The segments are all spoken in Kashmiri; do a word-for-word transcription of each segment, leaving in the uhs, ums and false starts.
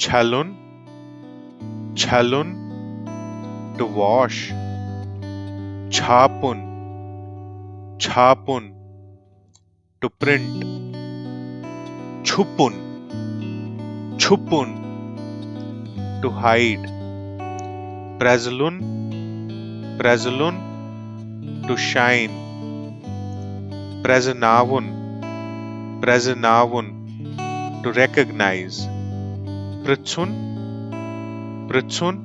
چھلُن، چھلُن، to wash. چھاپُن، چھاپُن، to print. چھُپُن، چھُپُن، to hide. پرٛزلُن، پرٛزلُن، to shine. پرٛزناوُن، پرٛزناوُن، to recognize. پرٛژھُن، پرٛژھُن،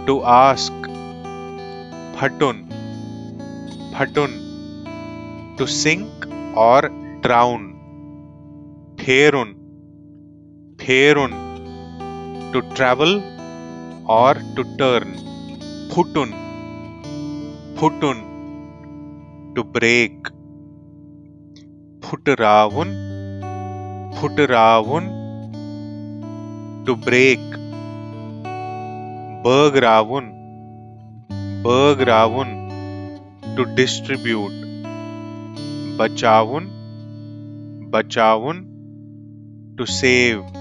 to ask. پھٹُن، پھٹُن، to sink or drown. پھیرُن، پھیرُن، to travel or to turn. پھُٹُن، پھُٹُن، to break. پھُٹراوُن، پھُٹراوُن، to break. بٲگراوُن، بٲگراوُن، to distribute. بچاوُن، بچاوُن، to save.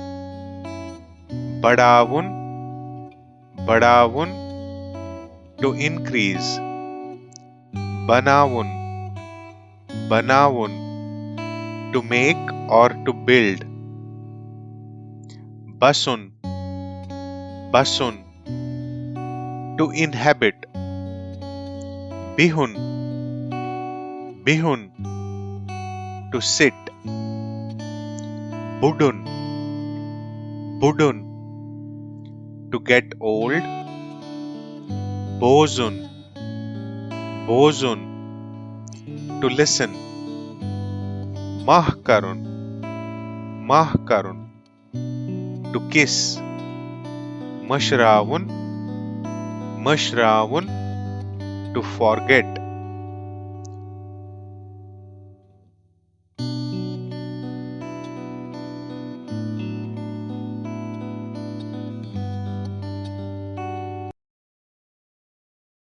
بڑاوُن، بڑاوُن، to increase. بناوُن، بناوُن، to make or to build. بسُن، بسُن، to inhabit. بِہُن، بِہُن، to sit. بُڈُن، بُڈُن، to get old. بوزُن، بوزُن، to listen. ماہ کرُن، ماہ کرُن، to kiss. مٔشراوُن، مٔشراوُن، to forget.